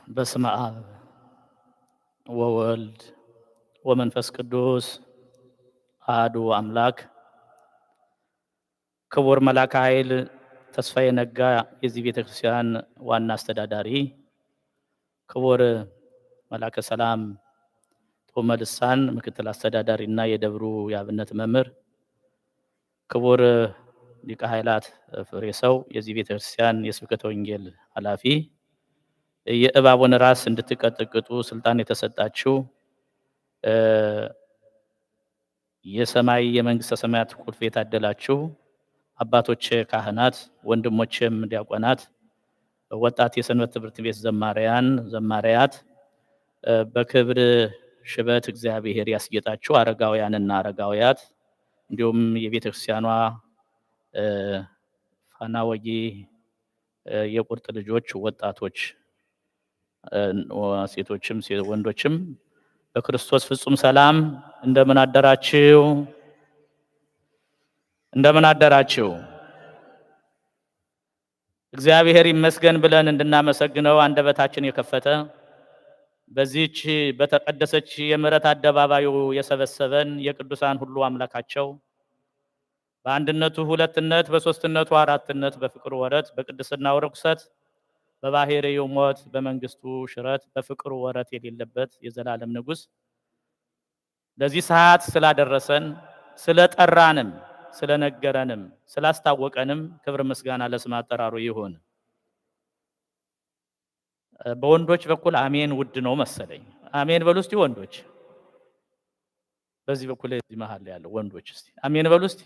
በስመ አብ ወወልድ ወመንፈስ ቅዱስ አሐዱ አምላክ። ክቡር መላከ ኃይል ተስፋዬ ነጋ የዚህ ቤተ ክርስቲያን ዋና አስተዳዳሪ፣ ክቡር መላከ ሰላም ጦመ ልሳን ምክትል አስተዳዳሪ እና የደብሩ የአብነት መምህር፣ ክቡር ሊቀ ኃይላት ፍሬ ሰው የዚህ ቤተ ክርስቲያን የስብከተ ወንጌል ኃላፊ፣ የእባቡን ራስ እንድትቀጠቅጡ ስልጣን የተሰጣችሁ የሰማይ የመንግስተ ሰማያት ቁልፍ የታደላችሁ አባቶች ካህናት፣ ወንድሞችም ዲያቆናት፣ ወጣት የሰንበት ትምህርት ቤት ዘማሪያን ዘማሪያት፣ በክብር ሽበት እግዚአብሔር ያስጌጣችሁ አረጋውያንና አረጋውያት፣ እንዲሁም የቤተ ክርስቲያኗ ፋና ወጊ የቁርጥ ልጆች ወጣቶች፣ ሴቶችም ወንዶችም በክርስቶስ ፍጹም ሰላም እንደምን አደራችሁ? እንደምን አደራችሁ? እግዚአብሔር ይመስገን ብለን እንድናመሰግነው አንደበታችን የከፈተ፣ በዚህች በተቀደሰች የምሕረት አደባባዩ የሰበሰበን የቅዱሳን ሁሉ አምላካቸው፣ በአንድነቱ ሁለትነት፣ በሶስትነቱ አራትነት፣ በፍቅሩ ወረት፣ በቅድስናው ርኩሰት፣ በባህሪው ሞት፣ በመንግስቱ ሽረት፣ በፍቅሩ ወረት የሌለበት የዘላለም ንጉሥ ለዚህ ሰዓት ስላደረሰን፣ ስለጠራንም፣ ስለነገረንም፣ ስላስታወቀንም ክብር ምስጋና ለስም አጠራሩ ይሁን። በወንዶች በኩል አሜን ውድ ነው መሰለኝ። አሜን በሉ እስቲ ወንዶች። በዚህ በኩል እዚህ መሀል ያለው ወንዶች እስቲ አሜን በሉ እስቲ።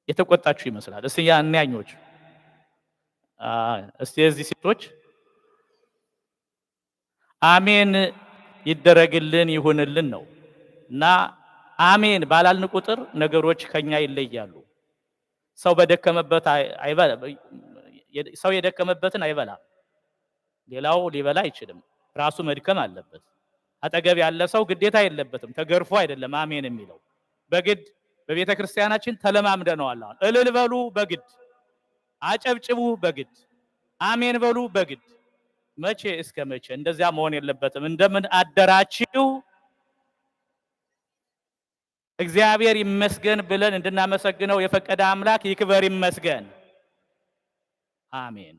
የተቆጣችሁ ይመስላል። እስቲ ያንያኞች፣ እስቲ የዚህ ሴቶች አሜን ይደረግልን ይሁንልን ነው። እና አሜን ባላልን ቁጥር ነገሮች ከኛ ይለያሉ። ሰው በደከመበት አይበላ፣ ሰው የደከመበትን አይበላም። ሌላው ሊበላ አይችልም። ራሱ መድከም አለበት። አጠገብ ያለ ሰው ግዴታ የለበትም። ተገርፎ አይደለም አሜን የሚለው፣ በግድ። በቤተ ክርስቲያናችን ተለማምደነዋል። አሁን እልል በሉ በግድ፣ አጨብጭቡ በግድ፣ አሜን በሉ በግድ። መቼ እስከ መቼ? እንደዚያ መሆን የለበትም። እንደምን አደራችሁ? እግዚአብሔር ይመስገን ብለን እንድናመሰግነው የፈቀደ አምላክ ይክበር ይመስገን። አሜን።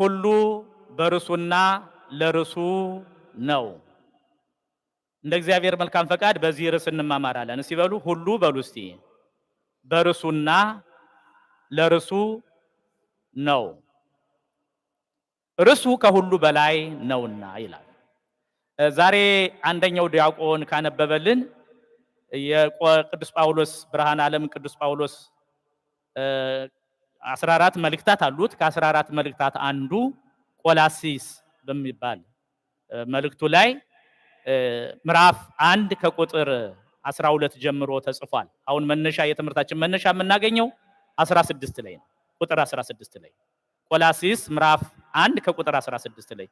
ሁሉ በርሱና ለርሱ ነው። እንደ እግዚአብሔር መልካም ፈቃድ በዚህ ርዕስ እንማማራለን። እስቲ በሉ፣ ሁሉ በሉ እስቲ፣ በርሱና ለርሱ ነው። ርሱ ከሁሉ በላይ ነውና ይላል። ዛሬ አንደኛው ዲያቆን ካነበበልን የቅዱስ ጳውሎስ፣ ብርሃነ ዓለም ቅዱስ ጳውሎስ 14 መልእክታት አሉት። ከ14 መልእክታት አንዱ ቆላሲስ በሚባል መልእክቱ ላይ ምዕራፍ 1 ከቁጥር 12 ጀምሮ ተጽፏል። አሁን መነሻ የትምህርታችን መነሻ የምናገኘው 16 ላይ ነው። ቁጥር 16 ላይ፣ ቆላሲስ ምዕራፍ 1 ከቁጥር 16 ላይ።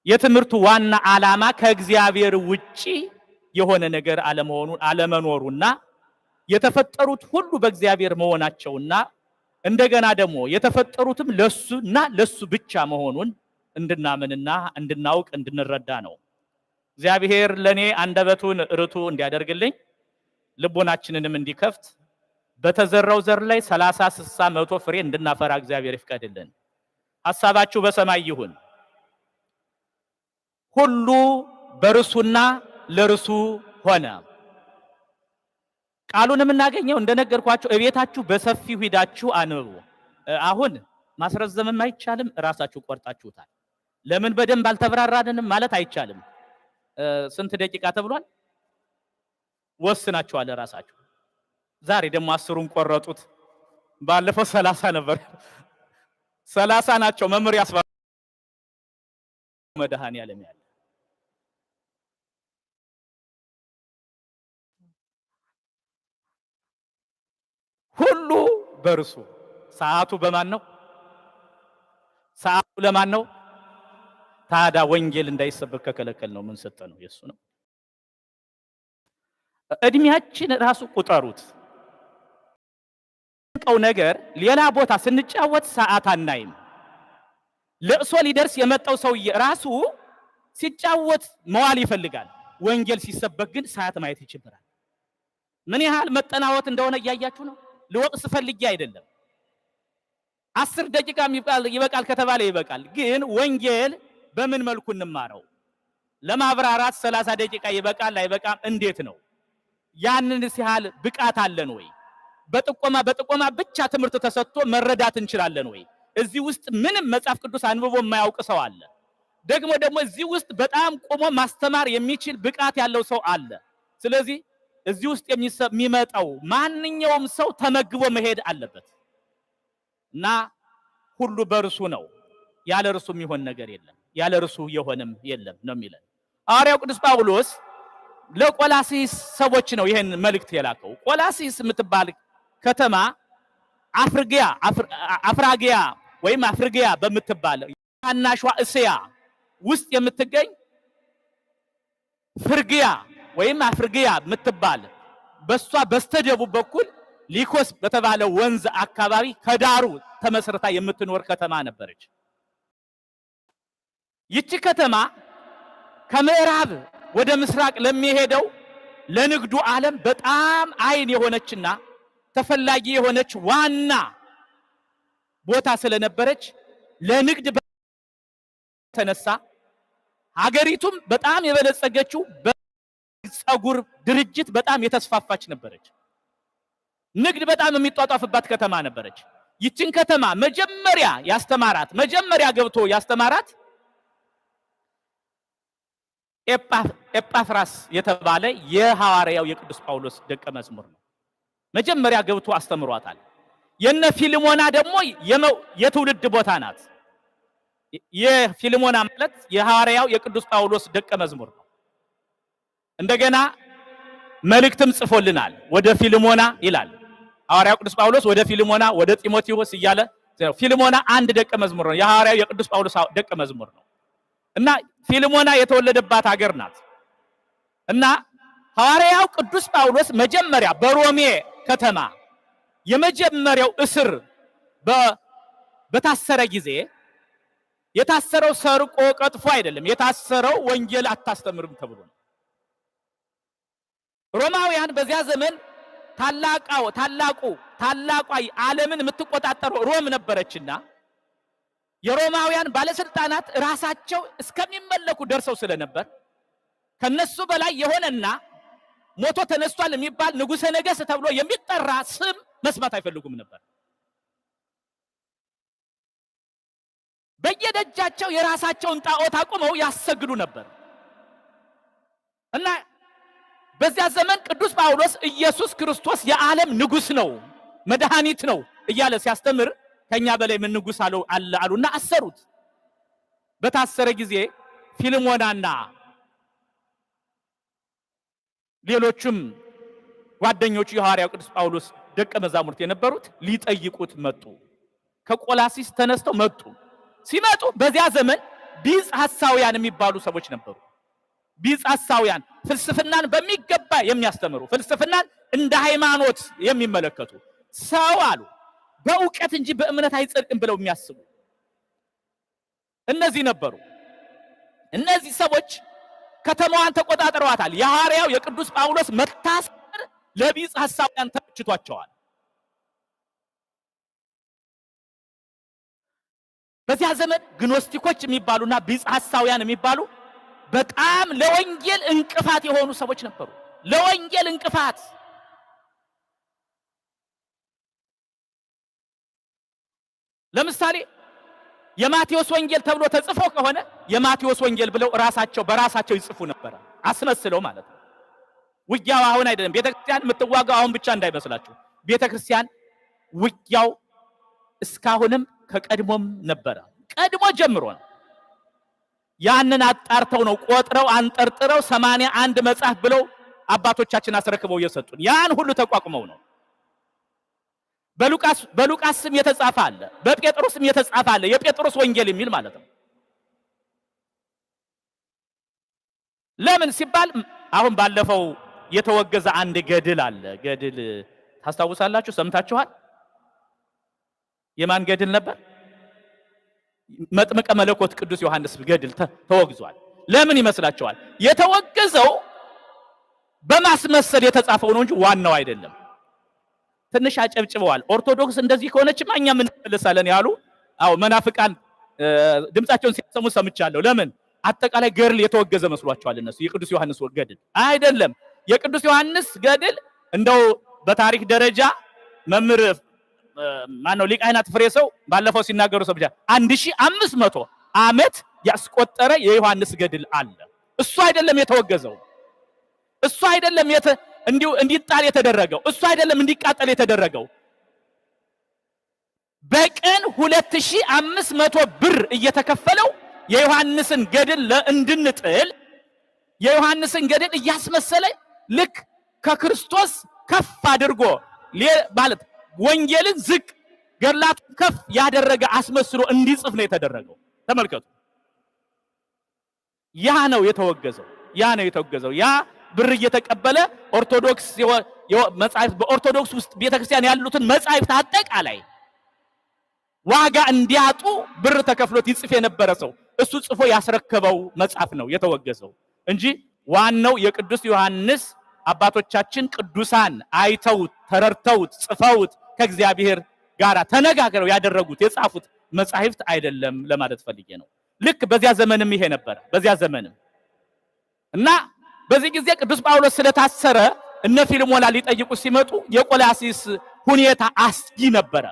የትምህርቱ ዋና ዓላማ ከእግዚአብሔር ውጪ የሆነ ነገር አለመሆኑን፣ አለመኖሩና የተፈጠሩት ሁሉ በእግዚአብሔር መሆናቸውና እንደገና ደግሞ የተፈጠሩትም ለሱና ለሱ ብቻ መሆኑን እንድናምንና እንድናውቅ፣ እንድንረዳ ነው። እግዚአብሔር ለኔ አንደበቱን ርቱ እንዲያደርግልኝ፣ ልቦናችንንም እንዲከፍት፣ በተዘራው ዘር ላይ 30፣ 60፣ 100 ፍሬ እንድናፈራ እግዚአብሔር ይፍቀድልን። ሐሳባችሁ በሰማይ ይሁን። ሁሉ በርሱና ለርሱ ሆነ። ቃሉን የምናገኘው እንደነገርኳችሁ እቤታችሁ በሰፊው ሂዳችሁ አንብቡ። አሁን ማስረዘምም አይቻልም፣ እራሳችሁ ቆርጣችሁታል። ለምን በደንብ አልተብራራንንም ማለት አይቻልም። ስንት ደቂቃ ተብሏል? ወስናችኋል እራሳችሁ። ዛሬ ደግሞ 10ሩን ቆረጡት። ባለፈው 30 ነበር። 30 ናቸው። መምህር ያስባ መድኃኔዓለም ያለ ሁሉ በእርሱ። ሰዓቱ በማን ነው? ሰዓቱ ለማን ነው? ታዲያ ወንጌል እንዳይሰበክ ከከለከል ነው ምን ሰጠ ነው? የሱ ነው። እድሜያችን ራሱ ቁጠሩት። ቀው ነገር ሌላ ቦታ ስንጫወት ሰዓት አናይም። ለቅሶ ሊደርስ የመጣው ሰውዬ ራሱ ሲጫወት መዋል ይፈልጋል። ወንጌል ሲሰበክ ግን ሰዓት ማየት ይችላል። ምን ያህል መጠናወት እንደሆነ እያያችሁ ነው። ልወቅስ ፈልጌ አይደለም። 10 ደቂቃ ይበቃል ከተባለ ይበቃል። ግን ወንጌል በምን መልኩ እንማረው? ለማብራራት 30 ደቂቃ ይበቃል አይበቃም? እንዴት ነው? ያንን ያህል ብቃት አለን ወይ? በጥቆማ በጥቆማ ብቻ ትምህርት ተሰጥቶ መረዳት እንችላለን ወይ? እዚህ ውስጥ ምንም መጽሐፍ ቅዱስ አንብቦ የማያውቅ ሰው አለ። ደግሞ እዚህ ውስጥ በጣም ቆሞ ማስተማር የሚችል ብቃት ያለው ሰው አለ። ስለዚህ እዚህ ውስጥ የሚመጣው ማንኛውም ሰው ተመግቦ መሄድ አለበት እና ሁሉ በእርሱ ነው፣ ያለ እርሱ የሚሆን ነገር የለም፣ ያለ እርሱ የሆነም የለም ነው የሚለን ሐዋርያው ቅዱስ ጳውሎስ። ለቆላሲስ ሰዎች ነው ይሄን መልእክት የላከው። ቆላሲስ የምትባል ከተማ አፍርጊያ አፍራጊያ ወይም አፍርጊያ በምትባል ታናሿ እስያ ውስጥ የምትገኝ ፍርግያ ወይም አፍርጊያ የምትባል በሷ በስተደቡብ በኩል ሊኮስ በተባለ ወንዝ አካባቢ ከዳሩ ተመስርታ የምትኖር ከተማ ነበረች። ይቺ ከተማ ከምዕራብ ወደ ምስራቅ ለሚሄደው ለንግዱ ዓለም በጣም አይን የሆነችና ተፈላጊ የሆነች ዋና ቦታ ስለነበረች ለንግድ ተነሳ ሀገሪቱም በጣም የበለጸገችው በፀጉር ድርጅት በጣም የተስፋፋች ነበረች። ንግድ በጣም የሚጧጧፍባት ከተማ ነበረች። ይችን ከተማ መጀመሪያ ያስተማራት፣ መጀመሪያ ገብቶ ያስተማራት ኤጳፍራስ የተባለ የሐዋርያው የቅዱስ ጳውሎስ ደቀ መዝሙር ነው። መጀመሪያ ገብቶ አስተምሯታል። የነ ፊልሞና ደግሞ የትውልድ ቦታ ናት። የፊልሞና ማለት የሐዋርያው የቅዱስ ጳውሎስ ደቀ መዝሙር ነው። እንደገና መልእክትም ጽፎልናል። ወደ ፊልሞና ይላል ሐዋርያው ቅዱስ ጳውሎስ፣ ወደ ፊልሞና፣ ወደ ጢሞቴዎስ እያለ። ፊልሞና አንድ ደቀ መዝሙር ነው። የሐዋርያው የቅዱስ ጳውሎስ ደቀ መዝሙር ነው። እና ፊልሞና የተወለደባት ሀገር ናት። እና ሐዋርያው ቅዱስ ጳውሎስ መጀመሪያ በሮሜ ከተማ የመጀመሪያው እስር በታሰረ ጊዜ የታሰረው ሰርቆ ቀጥፎ አይደለም። የታሰረው ወንጌል አታስተምርም ተብሎ ነው። ሮማውያን በዚያ ዘመን ታላቃው ታላቁ ታላቋ ዓለምን የምትቆጣጠረው ሮም ነበረችና የሮማውያን ባለስልጣናት ራሳቸው እስከሚመለኩ ደርሰው ስለነበር ከነሱ በላይ የሆነና ሞቶ ተነስቷል የሚባል ንጉሠ ነገሥት ተብሎ የሚጠራ ስም መስማት አይፈልጉም ነበር። በየደጃቸው የራሳቸውን ጣዖት አቁመው ያሰግዱ ነበር። እና በዚያ ዘመን ቅዱስ ጳውሎስ ኢየሱስ ክርስቶስ የዓለም ንጉሥ ነው፣ መድኃኒት ነው እያለ ሲያስተምር ከኛ በላይ ምን ንጉሥ አለው አለ አሉና አሰሩት። በታሰረ ጊዜ ፊልሞናና ሌሎቹም ጓደኞቹ የሐዋርያው ቅዱስ ጳውሎስ ደቀ መዛሙርት የነበሩት ሊጠይቁት መጡ። ከቆላሲስ ተነስተው መጡ። ሲመጡ በዚያ ዘመን ቢጽ ሐሳውያን የሚባሉ ሰዎች ነበሩ። ቢጽ ሐሳውያን ፍልስፍናን በሚገባ የሚያስተምሩ፣ ፍልስፍናን እንደ ሃይማኖት የሚመለከቱ፣ ሰው አሉ በእውቀት እንጂ በእምነት አይጸድቅም ብለው የሚያስቡ እነዚህ ነበሩ። እነዚህ ሰዎች ከተማዋን ተቆጣጥረዋታል። የሐዋርያው የቅዱስ ጳውሎስ መታሰር ለቢጽ ሐሳውያን ተመችቷቸዋል። በዚያ ዘመን ግኖስቲኮች የሚባሉና ቢጽ ሐሳውያን የሚባሉ በጣም ለወንጌል እንቅፋት የሆኑ ሰዎች ነበሩ። ለወንጌል እንቅፋት። ለምሳሌ የማቴዎስ ወንጌል ተብሎ ተጽፎ ከሆነ የማቴዎስ ወንጌል ብለው ራሳቸው በራሳቸው ይጽፉ ነበር፣ አስመስለው ማለት ነው። ውጊያው አሁን አይደለም። ቤተክርስቲያን የምትዋጋው አሁን ብቻ እንዳይመስላችሁ። ቤተክርስቲያን ውጊያው እስካሁንም ከቀድሞም ነበረ። ቀድሞ ጀምሮ ነው። ያንን አጣርተው ነው ቆጥረው አንጠርጥረው 81 መጽሐፍ ብለው አባቶቻችን አስረክበው የሰጡን። ያን ሁሉ ተቋቁመው ነው። በሉቃስ ስም የተጻፈ አለ፣ በጴጥሮስ ስም የተጻፈ አለ። የጴጥሮስ ወንጌል የሚል ማለት ነው። ለምን ሲባል አሁን ባለፈው የተወገዘ አንድ ገድል አለ። ገድል ታስታውሳላችሁ? ሰምታችኋል? የማን ገድል ነበር? መጥምቀ መለኮት ቅዱስ ዮሐንስ ገድል ተወግዟል። ለምን ይመስላችኋል? የተወገዘው በማስመሰል የተጻፈው ነው እንጂ ዋናው አይደለም። ትንሽ አጨብጭበዋል። ኦርቶዶክስ እንደዚህ ከሆነችማ እኛም እንመለሳለን ያሉ አዎ መናፍቃን ድምጻቸውን ሲያሰሙ ሰምቻለሁ። ለምን አጠቃላይ ገድል የተወገዘ መስሏቸዋል እነሱ። የቅዱስ ዮሐንስ ገድል አይደለም። የቅዱስ ዮሐንስ ገድል እንደው በታሪክ ደረጃ መምህር ማነው ሊቀ ካህናት ፍሬ ሰው ባለፈው ሲናገሩ ሰምቻለሁ። 1500 ዓመት ያስቆጠረ የዮሐንስ ገድል አለ። እሱ አይደለም የተወገዘው። እሱ አይደለም እንዲሁ እንዲጣል የተደረገው። እሱ አይደለም እንዲቃጠል የተደረገው። በቀን 2500 ብር እየተከፈለው የዮሐንስን ገድል እንድንጥል የዮሐንስን ገድል እያስመሰለ ልክ ከክርስቶስ ከፍ አድርጎ ማለት ወንጌልን ዝቅ ገድላቱን ከፍ ያደረገ አስመስሎ እንዲጽፍ ነው የተደረገው። ተመልከቱ። ያ ነው የተወገዘው። ያ ነው የተወገዘው። ያ ብር እየተቀበለ ኦርቶዶክስ መጻሕፍት በኦርቶዶክስ ውስጥ ቤተክርስቲያን ያሉትን መጻሕፍት አጠቃላይ ዋጋ እንዲያጡ ብር ተከፍሎት ይጽፍ የነበረ ሰው እሱ ጽፎ ያስረከበው መጽሐፍ ነው የተወገዘው እንጂ ዋናው የቅዱስ ዮሐንስ አባቶቻችን ቅዱሳን አይተውት ተረድተውት ጽፈውት ከእግዚአብሔር ጋር ተነጋግረው ያደረጉት የጻፉት መጻሕፍት አይደለም ለማለት ፈልጌ ነው። ልክ በዚያ ዘመንም ይሄ ነበረ። በዚያ ዘመንም እና በዚህ ጊዜ ቅዱስ ጳውሎስ ስለታሰረ እነ ፊልሞና ሊጠይቁ ሲመጡ የቆላሲስ ሁኔታ አስጊ ነበረ።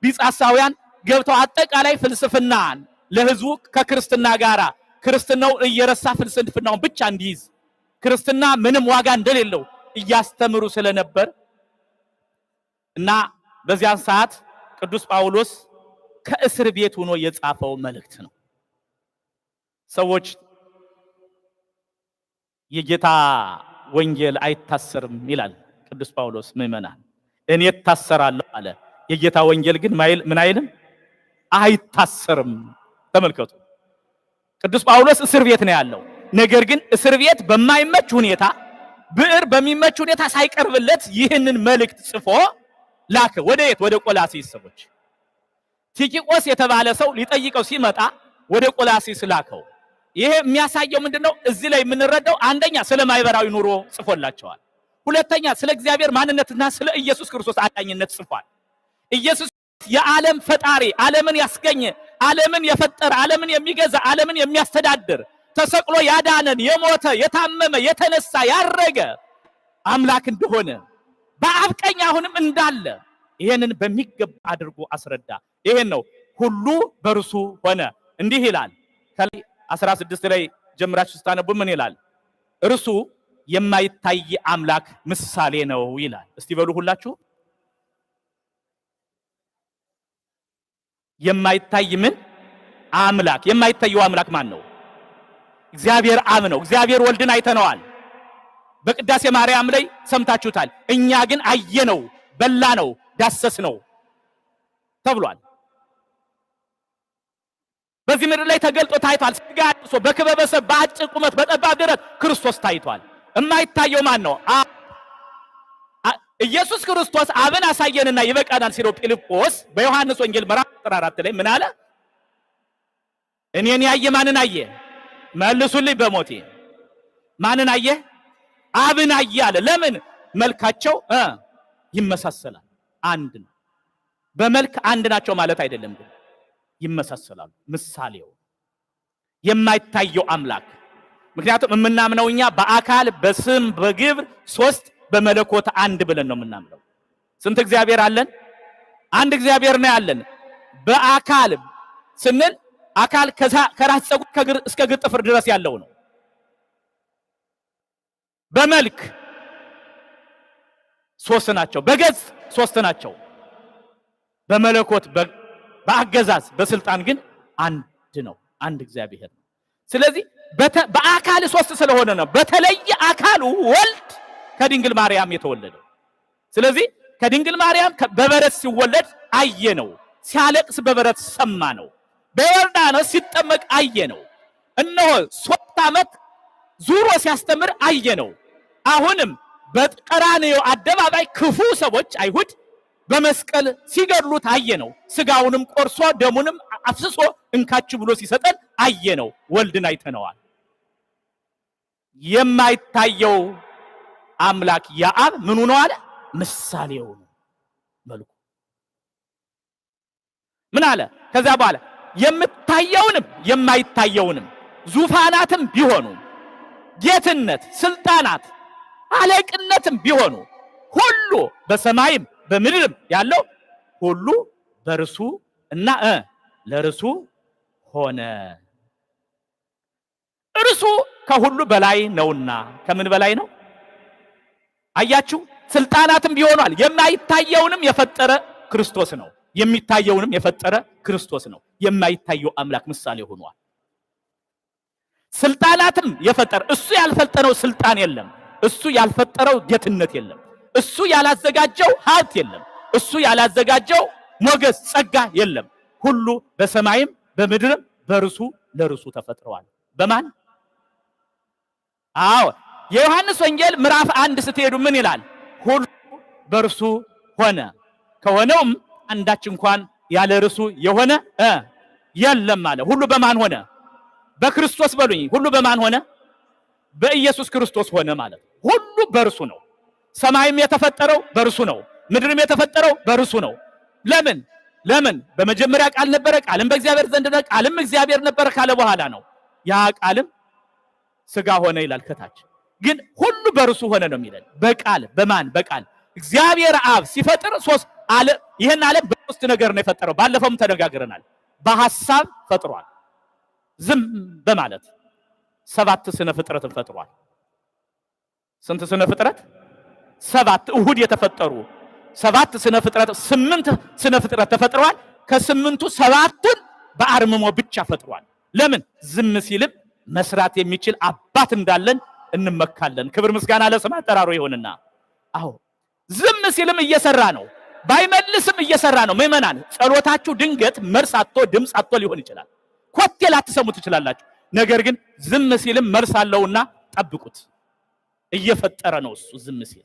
ቢጻሳውያን ገብተው አጠቃላይ ፍልስፍናን ለሕዝቡ ከክርስትና ጋር ክርስትናው እየረሳ ፍልስፍናውን ብቻ እንዲይዝ ክርስትና ምንም ዋጋ እንደሌለው እያስተምሩ ስለነበር እና በዚያን ሰዓት ቅዱስ ጳውሎስ ከእስር ቤት ሆኖ የጻፈው መልእክት ነው። ሰዎች የጌታ ወንጌል አይታሰርም ይላል ቅዱስ ጳውሎስ። ምዕመናን እኔ እታሰራለሁ አለ። የጌታ ወንጌል ግን ምን አይልም? አይታሰርም። ተመልከቱ፣ ቅዱስ ጳውሎስ እስር ቤት ነው ያለው። ነገር ግን እስር ቤት በማይመች ሁኔታ ብዕር በሚመች ሁኔታ ሳይቀርብለት ይህንን መልእክት ጽፎ ላከ። ወደ የት? ወደ ቆላሲስ ሰዎች። ቲኪቆስ የተባለ ሰው ሊጠይቀው ሲመጣ ወደ ቆላሲስ ላከው። ይሄ የሚያሳየው ምንድነው? እዚህ ላይ የምንረዳው አንደኛ ስለ ማህበራዊ ኑሮ ጽፎላቸዋል። ሁለተኛ ስለ እግዚአብሔር ማንነትና ስለ ኢየሱስ ክርስቶስ አዳኝነት ጽፏል። ኢየሱስ የዓለም ፈጣሪ፣ ዓለምን ያስገኘ፣ ዓለምን የፈጠረ፣ ዓለምን የሚገዛ፣ ዓለምን የሚያስተዳድር፣ ተሰቅሎ ያዳነን፣ የሞተ፣ የታመመ፣ የተነሳ፣ ያረገ አምላክ እንደሆነ በአብ ቀኝ አሁንም እንዳለ ይሄንን በሚገባ አድርጎ አስረዳ። ይሄን ነው ሁሉ በእርሱ ሆነ። እንዲህ ይላል ከላይ 16 ላይ ጀምራችሁ ስታነቡ ምን ይላል? እርሱ የማይታይ አምላክ ምሳሌ ነው ይላል። እስቲ በሉ ሁላችሁ የማይታይ ምን አምላክ? የማይታየው አምላክ ማን ነው? እግዚአብሔር አብ ነው። እግዚአብሔር ወልድን አይተነዋል። በቅዳሴ ማርያም ላይ ሰምታችሁታል። እኛ ግን አየነው፣ በላነው፣ ዳሰስነው ተብሏል። በዚህ ምድር ላይ ተገልጦ ታይቷል። ስጋ ለብሶ በክበበ ሰብ በአጭር ቁመት በጠባብ ደረት ክርስቶስ ታይቷል። የማይታየው ማን ነው? ኢየሱስ ክርስቶስ አብን አሳየንና ይበቃናል ሲለው ፊልጶስ በዮሐንስ ወንጌል ምዕራፍ 14 ላይ ምን አለ? እኔን ያየ ማንን አየ? መልሱልኝ በሞቴ ማንን አየ? አብን አየ አለ። ለምን? መልካቸው ይመሳሰላል፣ አንድ ነው። በመልክ አንድ ናቸው ማለት አይደለም፣ ግን ይመሳሰላሉ። ምሳሌው የማይታየው አምላክ። ምክንያቱም የምናምነው እኛ በአካል በስም በግብር ሶስት በመለኮት አንድ ብለን ነው የምናምነው። ስንት እግዚአብሔር አለን? አንድ እግዚአብሔር ነው ያለን። በአካል ስንል አካል ከራስ ፀጉር እስከ እግር ጥፍር ድረስ ያለው ነው። በመልክ ሶስት ናቸው፣ በገጽ ሶስት ናቸው። በመለኮት በአገዛዝ በስልጣን ግን አንድ ነው፣ አንድ እግዚአብሔር ነው። ስለዚህ በአካል ሶስት ስለሆነ ነው በተለየ አካሉ ወልድ ከድንግል ማርያም የተወለደው። ስለዚህ ከድንግል ማርያም በበረት ሲወለድ አየነው፣ ሲያለቅስ በበረት ሰማነው፣ በዮርዳኖስ ሲጠመቅ አየነው። እነሆ 3 ዓመት ዙሮ ሲያስተምር አየነው። አሁንም በቀራንዮ አደባባይ ክፉ ሰዎች አይሁድ በመስቀል ሲገድሉት አየነው። ስጋውንም ቆርሶ ደሙንም አፍስሶ እንካችሁ ብሎ ሲሰጠን አየነው። ወልድን አይተነዋል። የማይታየው አምላክ የአብ ምኑ ነው አለ? ምሳሌው ነው፣ መልኩ። ምን አለ? ከዛ በኋላ የምታየውንም የማይታየውንም ዙፋናትም ቢሆኑ ጌትነት፣ ስልጣናት፣ አለቅነትም ቢሆኑ ሁሉ በሰማይም በምድርም ያለው ሁሉ በርሱ እና ለርሱ ሆነ። እርሱ ከሁሉ በላይ ነውና። ከምን በላይ ነው? አያችሁ፣ ስልጣናትም ቢሆኗል የማይታየውንም የፈጠረ ክርስቶስ ነው። የሚታየውንም የፈጠረ ክርስቶስ ነው። የማይታየው አምላክ ምሳሌ ሆኗል። ስልጣናትም የፈጠረ፣ እሱ ያልፈጠረው ስልጣን የለም። እሱ ያልፈጠረው ጌትነት የለም። እሱ ያላዘጋጀው ሀብት የለም። እሱ ያላዘጋጀው ሞገስ ጸጋ የለም። ሁሉ በሰማይም በምድርም በርሱ ለርሱ ተፈጥረዋል። በማን? አዎ፣ የዮሐንስ ወንጌል ምዕራፍ 1 ስትሄዱ ምን ይላል? ሁሉ በርሱ ሆነ፣ ከሆነውም አንዳች እንኳን ያለ እርሱ የሆነ የለም አለ። ሁሉ በማን ሆነ? በክርስቶስ በሉኝ። ሁሉ በማን ሆነ? በኢየሱስ ክርስቶስ ሆነ ማለት ነው። ሁሉ በርሱ ነው። ሰማይም የተፈጠረው በርሱ ነው። ምድርም የተፈጠረው በርሱ ነው። ለምን? ለምን? በመጀመሪያ ቃል ነበረ፣ ቃልም በእግዚአብሔር ዘንድ ነበረ፣ ቃልም እግዚአብሔር ነበረ ካለ በኋላ ነው። ያ ቃልም ስጋ ሆነ ይላል ከታች። ግን ሁሉ በርሱ ሆነ ነው የሚለን። በቃል፣ በማን? በቃል። እግዚአብሔር አብ ሲፈጥር ሶስት አለ። ይሄን ዓለም በሶስት ነገር ነው የፈጠረው። ባለፈውም ተነጋግረናል። በሐሳብ ፈጥሯል። ዝም በማለት 7 ስነ ፍጥረትን ፈጥሯል። ስንት ስነ ፍጥረት? 7። እሁድ የተፈጠሩ 7 ስነ ፍጥረት፣ 8 ስነ ፍጥረት ተፈጥረዋል። ከስምንቱ 7ቱን በአርምሞ ብቻ ፈጥሯል። ለምን? ዝም ሲልም መስራት የሚችል አባት እንዳለን እንመካለን። ክብር ምስጋና ለስም አጠራሩ ይሁንና። አዎ፣ ዝም ሲልም እየሰራ ነው፣ ባይመልስም እየሰራ ነው። ምዕመናን፣ ጸሎታችሁ ድንገት መልስ አጥቶ ድምጽ አጥቶ ሊሆን ይችላል። ኮቴ ላትሰሙ ትችላላችሁ። ነገር ግን ዝም ሲልም መልስ አለውና ጠብቁት። እየፈጠረ ነው እሱ ዝም ሲል።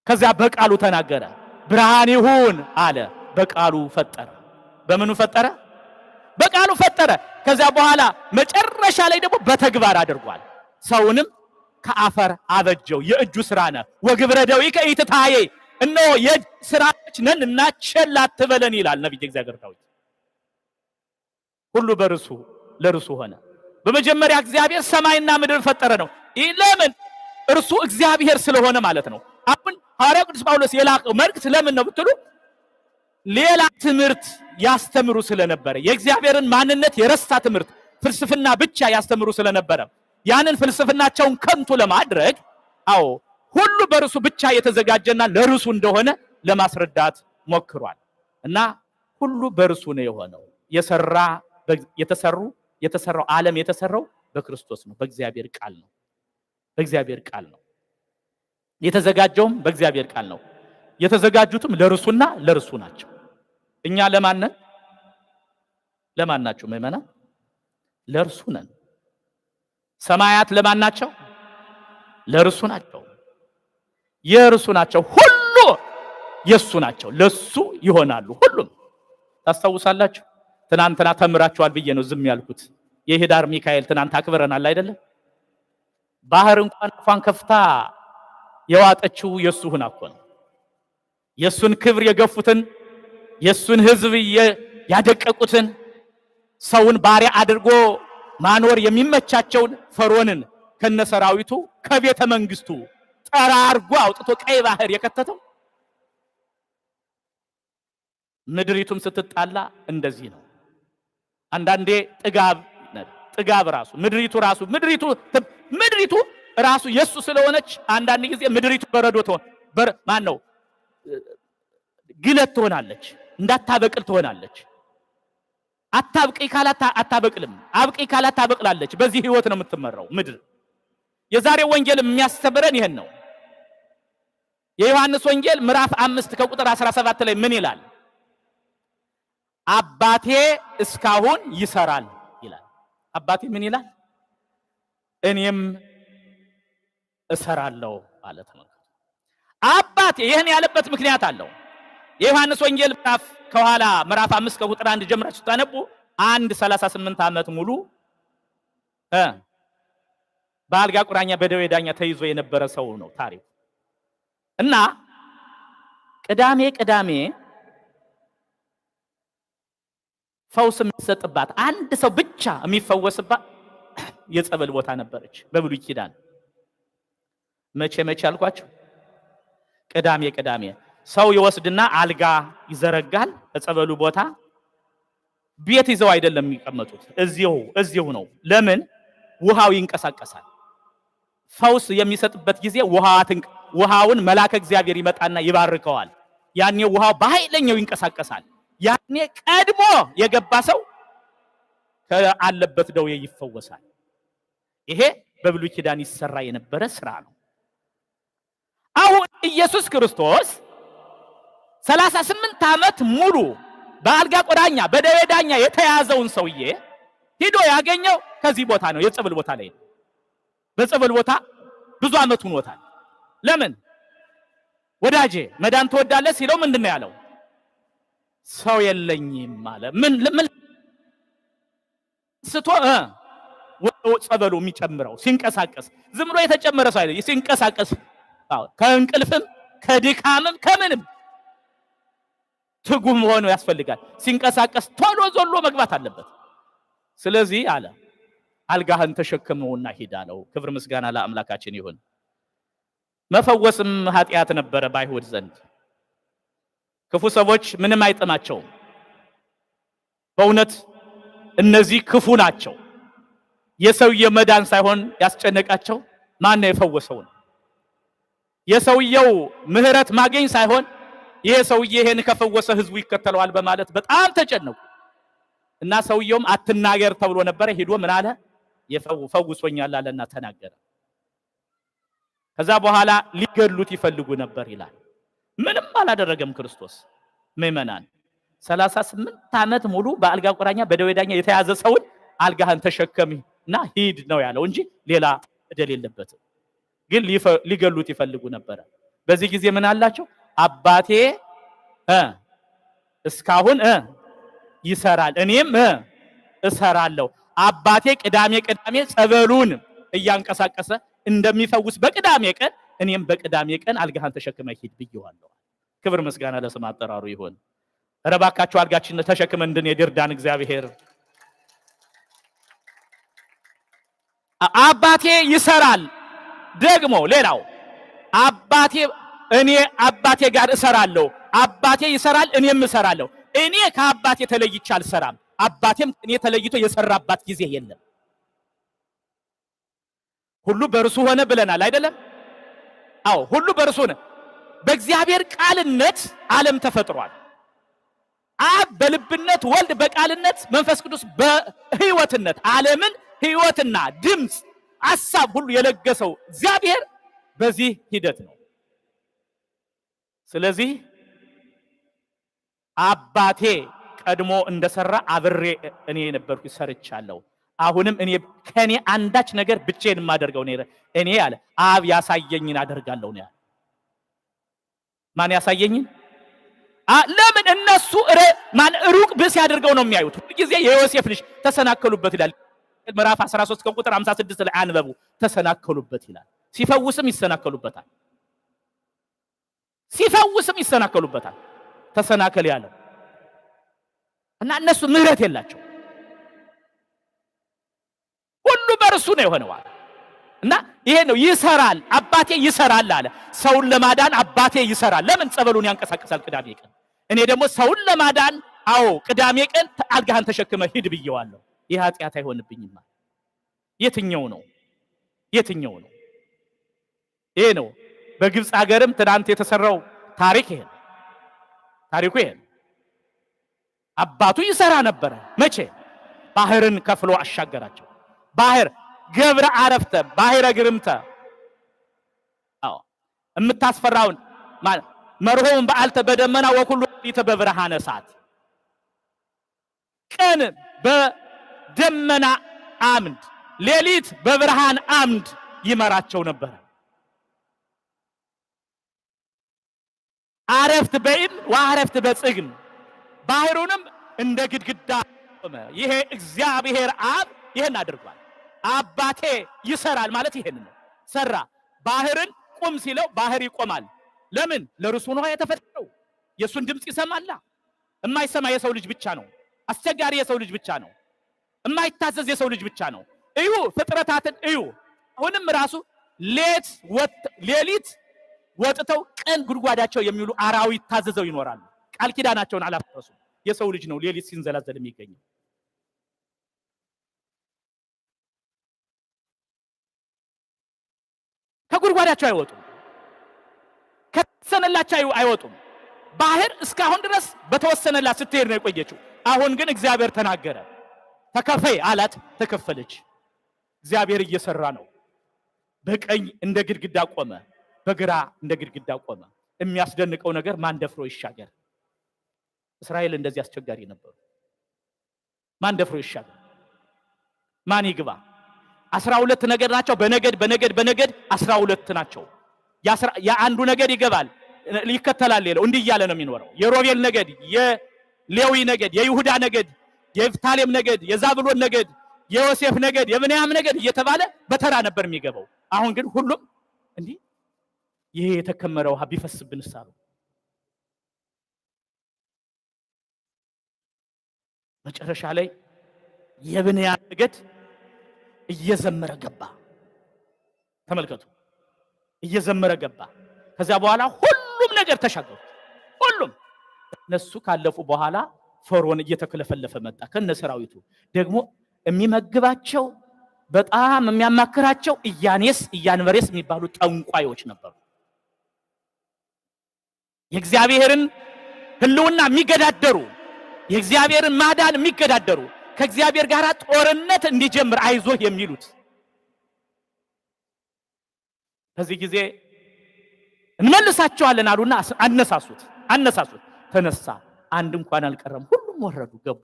ከዚያ በቃሉ ተናገረ። ብርሃን ይሁን አለ። በቃሉ ፈጠረ። በምኑ ፈጠረ? በቃሉ ፈጠረ። ከዚያ በኋላ መጨረሻ ላይ ደግሞ በተግባር አድርጓል። ሰውንም ከአፈር አበጀው። የእጁ ስራ ነው። ወግብረ ደዊከ ኢትታየ፣ እነሆ የእጅ ስራዎች ነን እና ቸል አትበለን ይላል ነብይ እግዚአብሔር ዳዊት። ሁሉ በርሱ ለርሱ ሆነ። በመጀመሪያ እግዚአብሔር ሰማይና ምድር ፈጠረ ነው። ይህ ለምን? እርሱ እግዚአብሔር ስለሆነ ማለት ነው። አሁን ሐዋርያው ቅዱስ ጳውሎስ የላከው መልእክት ለምን ነው ብትሉ ሌላ ትምህርት ያስተምሩ ስለነበረ፣ የእግዚአብሔርን ማንነት የረሳ ትምህርት ፍልስፍና ብቻ ያስተምሩ ስለነበረ ያንን ፍልስፍናቸውን ከንቱ ለማድረግ፣ አዎ፣ ሁሉ በርሱ ብቻ የተዘጋጀና ለርሱ እንደሆነ ለማስረዳት ሞክሯል። እና ሁሉ በርሱ ነው የሆነው። የሰራ የተሰሩ የተሰራው ዓለም የተሰራው በክርስቶስ ነው፣ በእግዚአብሔር ቃል ነው። በእግዚአብሔር ቃል ነው። የተዘጋጀውም በእግዚአብሔር ቃል ነው። የተዘጋጁትም ለርሱና ለርሱ ናቸው። እኛ ለማን ነን? ለማን ናቸው ምዕመናን? ለርሱ ነን። ሰማያት ለማን ናቸው? ለርሱ ናቸው። የርሱ ናቸው። ሁሉ የሱ ናቸው። ለሱ ይሆናሉ ሁሉም። ታስታውሳላችሁ? ትናንትና ተምራችኋል ብዬ ነው ዝም ያልኩት። የህዳር ሚካኤል ትናንት አክብረናል አይደለም? ባህር እንኳን አፏን ከፍታ የዋጠችው የሱ ሁና እኮ ነው። የሱን ክብር የገፉትን፣ የሱን ህዝብ ያደቀቁትን፣ ሰውን ባሪያ አድርጎ ማኖር የሚመቻቸውን ፈርዖንን ከነሰራዊቱ ከቤተ መንግስቱ ጠራርጎ አውጥቶ ቀይ ባህር የከተተው፣ ምድሪቱም ስትጣላ እንደዚህ ነው። አንዳንዴ ጥጋብ፣ ጥጋብ ራሱ ምድሪቱ ራሱ የሱ ስለሆነች አንዳንድ ጊዜ ምድሪቱ በረዶ ትሆን፣ ማን ነው፣ ግለት ትሆናለች፣ እንዳታበቅል ትሆናለች። አታብቂ ካላት አታበቅልም፣ አብቂ ካላት ታበቅላለች። በዚህ ህይወት ነው የምትመራው ምድር። የዛሬው ወንጌል የሚያስተምረን ይሄን ነው። የዮሐንስ ወንጌል ምዕራፍ 5 ከቁጥር 17 ላይ ምን ይላል? አባቴ እስካሁን ይሰራል ይላል። አባቴ ምን ይላል? እኔም እሰራለሁ። አለ። ተመልከቱ። አባቴ ይህን ያለበት ምክንያት አለው። የዮሐንስ ወንጌል ምዕራፍ ከኋላ ምዕራፍ 5 ከቁጥር 1 ጀምራችሁ ስታነቡ አንድ 38 ዓመት ሙሉ በአልጋ ቁራኛ በደዌ ዳኛ ተይዞ የነበረ ሰው ነው ታሪኩ። እና ቅዳሜ ቅዳሜ ፈውስ የሚሰጥባት አንድ ሰው ብቻ የሚፈወስባት የጸበል ቦታ ነበረች በብሉይ ኪዳን። መቼ መቼ አልኳቸው? ቅዳሜ ቅዳሜ ሰው ይወስድና አልጋ ይዘረጋል በጸበሉ ቦታ። ቤት ይዘው አይደለም የሚቀመጡት፣ እዚሁ እዚሁ ነው። ለምን? ውሃው ይንቀሳቀሳል። ፈውስ የሚሰጥበት ጊዜ ውሃውን መልአከ እግዚአብሔር ይመጣና ይባርከዋል። ያኔ ውሃው በኃይለኛው ይንቀሳቀሳል። ያኔ ቀድሞ የገባ ሰው ከአለበት ደዌ ይፈወሳል። ይሄ በብሉይ ኪዳን ይሰራ የነበረ ስራ ነው። አሁን ኢየሱስ ክርስቶስ 38 ዓመት ሙሉ በአልጋ ቁራኛ በደዌ ዳኛ የተያዘውን ሰውዬ ሂዶ ያገኘው ከዚህ ቦታ ነው፣ የጸበል ቦታ ላይ ነው። በጸበል ቦታ ብዙ ዓመት ሆኖታል። ለምን? ወዳጄ መዳን ትወዳለህ ሲለው ምንድን ነው ያለው? ሰው የለኝም አለ። ምን ምን ስቶ ጸበሉ የሚጨምረው ሲንቀሳቀስ፣ ዝም ብሎ የተጨመረ ሰው አይደለም። ሲንቀሳቀስ ከእንቅልፍም ከድካምም ከምንም ትጉህ መሆኑ ያስፈልጋል። ሲንቀሳቀስ ቶሎ ዞሎ መግባት አለበት። ስለዚህ አለ አልጋህን ተሸክመውና ሂድ አለው። ክብር ምስጋና ለአምላካችን ይሁን። መፈወስም ኃጢአት ነበረ በአይሁድ ዘንድ። ክፉ ሰዎች ምንም አይጥማቸውም። በእውነት እነዚህ ክፉ ናቸው። የሰውየው መዳን ሳይሆን ያስጨነቃቸው ማን ነው የፈወሰው ነው። የሰውየው ምሕረት ማገኝ ሳይሆን ይሄ ሰውዬ ይሄን ከፈወሰ ህዝቡ ይከተለዋል በማለት በጣም ተጨነቁ። እና ሰውየውም አትናገር ተብሎ ነበረ። ሄዶ ምን አለ? ፈውሶኛል አለና ተናገረ። ከዛ በኋላ ሊገሉት ይፈልጉ ነበር ይላል። ምንም አላደረገም ክርስቶስ። ምዕመናን 38 ዓመት ሙሉ በአልጋ ቁራኛ በደዌ ዳኛ የተያዘ ሰውን አልጋህን ተሸከምና ሂድ ነው ያለው እንጂ ሌላ በደል የለበትም። ግን ሊገሉት ይፈልጉ ነበረ። በዚህ ጊዜ ምን አላቸው? አባቴ እስካሁን ይሰራል እኔም እሰራለሁ። አባቴ ቅዳሜ ቅዳሜ ጸበሉን እያንቀሳቀሰ እንደሚፈውስ በቅዳሜ ቀን እኔም በቅዳሜ ቀን አልጋህን ተሸክመ ሂድ ብየዋለሁ። ክብር ምስጋና ለስም አጠራሩ ይሁን። ኧረ እባካችሁ አልጋችንን ተሸክመን እንድንሄድ ይርዳን እግዚአብሔር። አባቴ ይሰራል። ደግሞ ሌላው አባቴ እኔ አባቴ ጋር እሰራለሁ። አባቴ ይሰራል፣ እኔም እሰራለሁ። እኔ ከአባቴ ተለይቼ አልሰራም። አባቴም እኔ ተለይቶ የሰራባት ጊዜ የለም። ሁሉ በእርሱ ሆነ ብለናል አይደለም? አዎ ሁሉ በእርሱ ሆነ። በእግዚአብሔር ቃልነት ዓለም ተፈጥሯል። አብ በልብነት፣ ወልድ በቃልነት፣ መንፈስ ቅዱስ በሕይወትነት ዓለምን ሕይወትና ድምፅ ሐሳብ ሁሉ የለገሰው እግዚአብሔር በዚህ ሂደት ነው። ስለዚህ አባቴ ቀድሞ እንደሰራ አብሬ እኔ የነበርኩ ሰርቻለሁ። አሁንም እኔ ከኔ አንዳች ነገር ብቻዬን የማደርገው እኔ አለ አብ ያሳየኝን አደርጋለሁ ነው ያለ። ማን ያሳየኝን? ለምን እነሱ ማን ሩቅ ብስ ያደርገው ነው የሚያዩት። ሁልጊዜ የዮሴፍ ልጅ ተሰናከሉበት ይላል። ምዕራፍ 13 ከቁጥር 56 ላይ አንበቡ። ተሰናከሉበት ይላል። ሲፈውስም ይሰናከሉበታል። ሲፈውስም ይሰናከሉበታል። ተሰናከል ያለው እና እነሱ ምህረት የላቸው። ሁሉ በእርሱ ነው የሆነው አለ እና ይሄ ነው ይሰራል። አባቴ ይሰራል አለ። ሰውን ለማዳን አባቴ ይሰራል። ለምን ጸበሉን ያንቀሳቅሳል ቅዳሜ ቀን። እኔ ደግሞ ሰውን ለማዳን አዎ ቅዳሜ ቀን አልጋህን ተሸክመ ሂድ ብየዋለሁ። ይህ ኃጢአት አይሆንብኝም። የትኛው ነው? የትኛው ነው? ይሄ ነው። በግብፅ ሀገርም ትናንት የተሰራው ታሪክ ይሄ ነው። ታሪኩ ይሄ ነው። አባቱ ይሰራ ነበረ። መቼ? ባህርን ከፍሎ አሻገራቸው። ባህር ገብረ አረፍተ ባህረ ግርምተ። አዎ የምታስፈራውን መርሆውን በዓልተ በደመና ወኩሉ ሌሊተ በብርሃነ እሳት። ቀን በደመና አምድ ሌሊት በብርሃን አምድ ይመራቸው ነበር። አረፍት በይም ወአረፍት በጽግም፣ ባህሩንም እንደ ግድግዳ ቆመ። ይሄ እግዚአብሔር አብ ይሄን አድርጓል። አባቴ ይሰራል ማለት ይሄን ነው። ሰራ። ባህርን ቁም ሲለው ባህር ይቆማል። ለምን? ለርሱ ነው የተፈጠረው። የእሱን ድምፅ ይሰማላ። የማይሰማ የሰው ልጅ ብቻ ነው። አስቸጋሪ የሰው ልጅ ብቻ ነው። የማይታዘዝ የሰው ልጅ ብቻ ነው። እዩ፣ ፍጥረታትን እዩ። አሁንም ራሱ ሌሊት ወጥተው ቀን ጉድጓዳቸው የሚውሉ አራዊት ታዘዘው ይኖራሉ። ቃል ኪዳናቸውን አላፈረሱም። የሰው ልጅ ነው ሌሊት ሲንዘላዘል የሚገኘው። ከጉድጓዳቸው አይወጡም። ከተወሰነላቸው አይወጡም። ባህር እስካሁን ድረስ በተወሰነላት ስትሄድ ነው የቆየችው። አሁን ግን እግዚአብሔር ተናገረ። ተከፈይ አላት፣ ተከፈለች። እግዚአብሔር እየሰራ ነው። በቀኝ እንደ ግድግዳ ቆመ፣ በግራ እንደ ግድግዳ ቆመ። የሚያስደንቀው ነገር ማን ደፍሮ ይሻገር? እስራኤል እንደዚህ አስቸጋሪ ነበሩ። ማን ደፍሮ ይሻገር? ማን ይግባ? 12 ነገድ ናቸው። በነገድ በነገድ በነገድ 12 ናቸው። የአንዱ ነገድ ይገባል ይከተላል፣ ሌላው እንዲህ እያለ ነው የሚኖረው። የሮቤል ነገድ፣ የሌዊ ነገድ፣ የይሁዳ ነገድ፣ የፍታሌም ነገድ፣ የዛብሎን ነገድ፣ የዮሴፍ ነገድ፣ የብንያም ነገድ እየተባለ በተራ ነበር የሚገባው። አሁን ግን ሁሉም እንዲህ ይሄ የተከመረ ውሃ ቢፈስብንስ አሉ። መጨረሻ ላይ የብንያም ነገድ እየዘመረ ገባ። ተመልከቱ፣ እየዘመረ ገባ። ከዚያ በኋላ ሁሉም ነገር ተሻገሩ። ሁሉም እነሱ ካለፉ በኋላ ፈርዖን እየተክለፈለፈ መጣ ከነ ሰራዊቱ። ደግሞ የሚመግባቸው በጣም የሚያማክራቸው ኢያኔስ ኢያንበሬስ የሚባሉ ጠንቋዮች ነበሩ። የእግዚአብሔርን ሕልውና የሚገዳደሩ፣ የእግዚአብሔርን ማዳን የሚገዳደሩ፣ ከእግዚአብሔር ጋር ጦርነት እንዲጀምር አይዞህ የሚሉት። በዚህ ጊዜ እንመልሳቸዋለን አሉና አነሳሱት አነሳሱት። ተነሳ፣ አንድ እንኳን አልቀረም። ሁሉም ወረዱ ገቡ።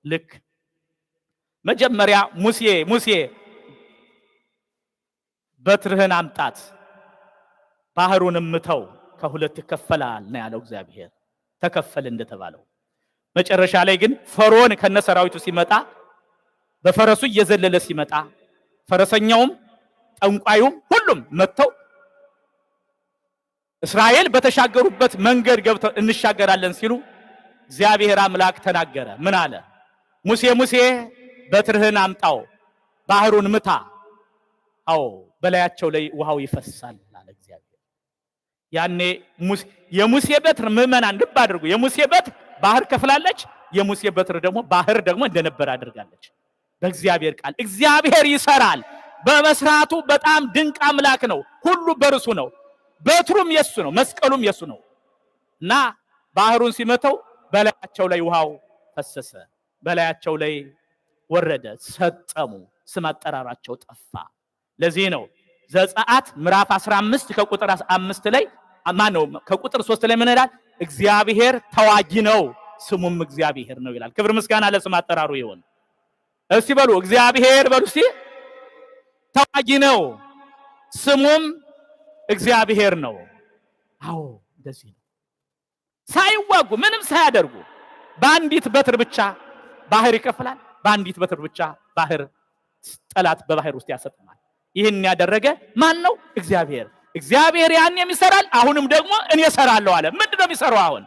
ልክ መጀመሪያ ሙሴ ሙሴ በትርህን አምጣት ባህሩንም ምተው ከሁለት ይከፈላል ነው ያለው እግዚአብሔር። ተከፈለ እንደተባለው። መጨረሻ ላይ ግን ፈርዖን ከነሰራዊቱ ሲመጣ፣ በፈረሱ እየዘለለ ሲመጣ፣ ፈረሰኛውም ጠንቋዩም ሁሉም መጥተው እስራኤል በተሻገሩበት መንገድ ገብተው እንሻገራለን ሲሉ እግዚአብሔር አምላክ ተናገረ። ምን አለ? ሙሴ ሙሴ በትርህን አምጣው ባህሩን ምታ፣ አዎ በላያቸው ላይ ውሃው ይፈሳል አለ እግዚአብሔር። ያኔ የሙሴ በትር፣ ምዕመናን ልብ አድርጉ፣ የሙሴ በትር ባህር ከፍላለች። የሙሴ በትር ደግሞ ባህር ደግሞ እንደነበረ አድርጋለች። በእግዚአብሔር ቃል እግዚአብሔር ይሰራል። በመስራቱ በጣም ድንቅ አምላክ ነው። ሁሉ በርሱ ነው። በትሩም የሱ ነው፣ መስቀሉም የሱ ነው። እና ባህሩን ሲመተው በላያቸው ላይ ውሃው ፈሰሰ፣ በላያቸው ላይ ወረደ፣ ሰጠሙ፣ ስም አጠራራቸው ጠፋ። ለዚህ ነው ዘጸአት ምዕራፍ 15 ከቁጥር 5 ላይ ማን ነው ከቁጥር 3 ላይ ምን ይላል? እግዚአብሔር ተዋጊ ነው ስሙም እግዚአብሔር ነው ይላል። ክብር ምስጋና ለስም አጠራሩ ይሁን። እስቲ በሉ እግዚአብሔር በሉ እስቲ፣ ተዋጊ ነው ስሙም እግዚአብሔር ነው። አዎ እንደዚህ ነው። ሳይዋጉ ምንም ሳያደርጉ በአንዲት በትር ብቻ ባህር ይከፍላል። በአንዲት በትር ብቻ ባህር ጠላት በባህር ውስጥ ያሰጥማል። ይህን ያደረገ ማን ነው? እግዚአብሔር። እግዚአብሔር ያን የሚሰራል። አሁንም ደግሞ እኔ እሰራለሁ አለ። ምንድን ነው የሚሰራው? አሁን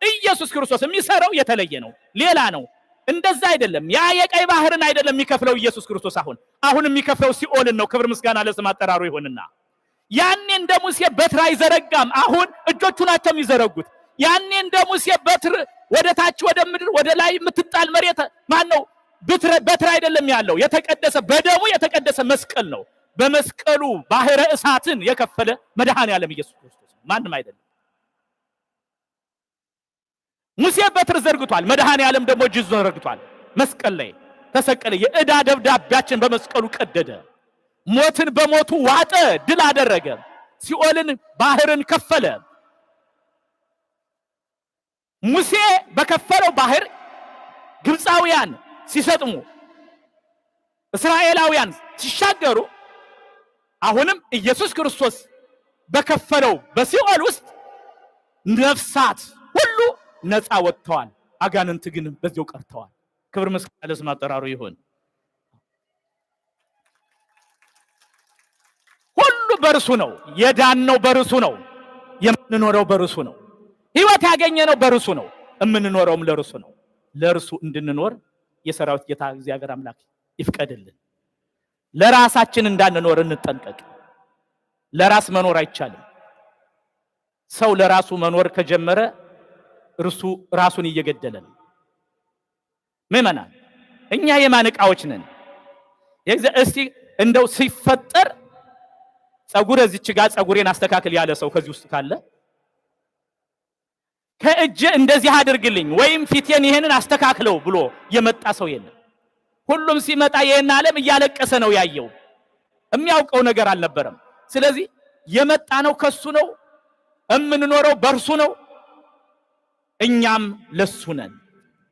ኢየሱስ ክርስቶስ የሚሰራው የተለየ ነው፣ ሌላ ነው። እንደዛ አይደለም። ያ የቀይ ባህርን አይደለም የሚከፍለው ኢየሱስ ክርስቶስ። አሁን የሚከፍለው ሲኦልን ነው። ክብር ምስጋና ለስም አጠራሩ ይሁንና ያኔ እንደ ሙሴ በትር አይዘረጋም። አሁን እጆቹ ናቸው የሚዘረጉት። ያኔ እንደ ሙሴ በትር ወደ ታች ወደ ምድር ወደ ላይ የምትጣል መሬት ማን ነው? በትር አይደለም ያለው፣ የተቀደሰ በደሙ የተቀደሰ መስቀል ነው። በመስቀሉ ባህረ እሳትን የከፈለ መድኃኔዓለም ኢየሱስ ክርስቶስ ነው፣ ማንም አይደለም። ሙሴ በትር ዘርግቷል፣ መድኃኔዓለም ደግሞ እጅ ዘርግቷል። መስቀል ላይ ተሰቀለ። የዕዳ ደብዳቤያችን በመስቀሉ ቀደደ። ሞትን በሞቱ ዋጠ፣ ድል አደረገ። ሲኦልን ባህርን ከፈለ። ሙሴ በከፈለው ባህር ግብፃውያን ሲሰጥሙ፣ እስራኤላውያን ሲሻገሩ፣ አሁንም ኢየሱስ ክርስቶስ በከፈለው በሲኦል ውስጥ ነፍሳት ሁሉ ነፃ ወጥተዋል። አጋንንት ግን በዚያው ቀርተዋል። ክብር ምስጋና ለስም አጠራሩ ይሁን። ሁሉ በርሱ ነው። የዳነው በርሱ ነው። የምንኖረው በርሱ ነው። ሕይወት ያገኘነው በርሱ ነው። የምንኖረውም ለርሱ ነው። ለርሱ እንድንኖር የሰራዊት ጌታ እግዚአብሔር አምላክ ይፍቀድልን። ለራሳችን እንዳንኖር እንጠንቀቅ። ለራስ መኖር አይቻልም። ሰው ለራሱ መኖር ከጀመረ እርሱ ራሱን እየገደለ ነው። ምዕመናን፣ እኛ የማን ዕቃዎች ነን? እስቲ እንደው ሲፈጠር ፀጉር እዚች ጋር ፀጉሬን አስተካክል ያለ ሰው ከዚህ ውስጥ ካለ፣ ከእጄ እንደዚህ አድርግልኝ ወይም ፊቴን ይሄንን አስተካክለው ብሎ የመጣ ሰው የለም። ሁሉም ሲመጣ ይሄን ዓለም እያለቀሰ ነው ያየው። የሚያውቀው ነገር አልነበረም። ስለዚህ የመጣ ነው ከሱ ነው፣ የምንኖረው በእርሱ ነው። እኛም ለሱ ነን።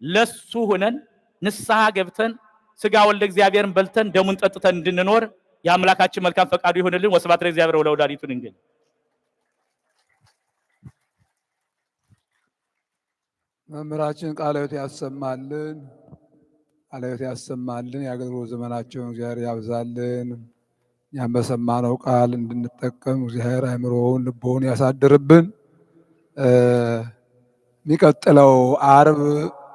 ለሱ ሆነን ንስሐ ገብተን ስጋ ወልደ እግዚአብሔርን በልተን ደሙን ጠጥተን እንድንኖር የአምላካችን መልካም ፈቃዱ ይሁንልን። ወስብሐት ለእግዚአብሔር ወለወላዲቱ ድንግል። መምህራችን ቃለ ሕይወት ያሰማልን፣ ቃለ ሕይወት ያሰማልን። የአገልግሎት ዘመናቸውን እግዚአብሔር ያብዛልን። እኛም በሰማነው ቃል እንድንጠቀም እግዚአብሔር አእምሮውን ልቦውን ያሳድርብን። የሚቀጥለው አርብ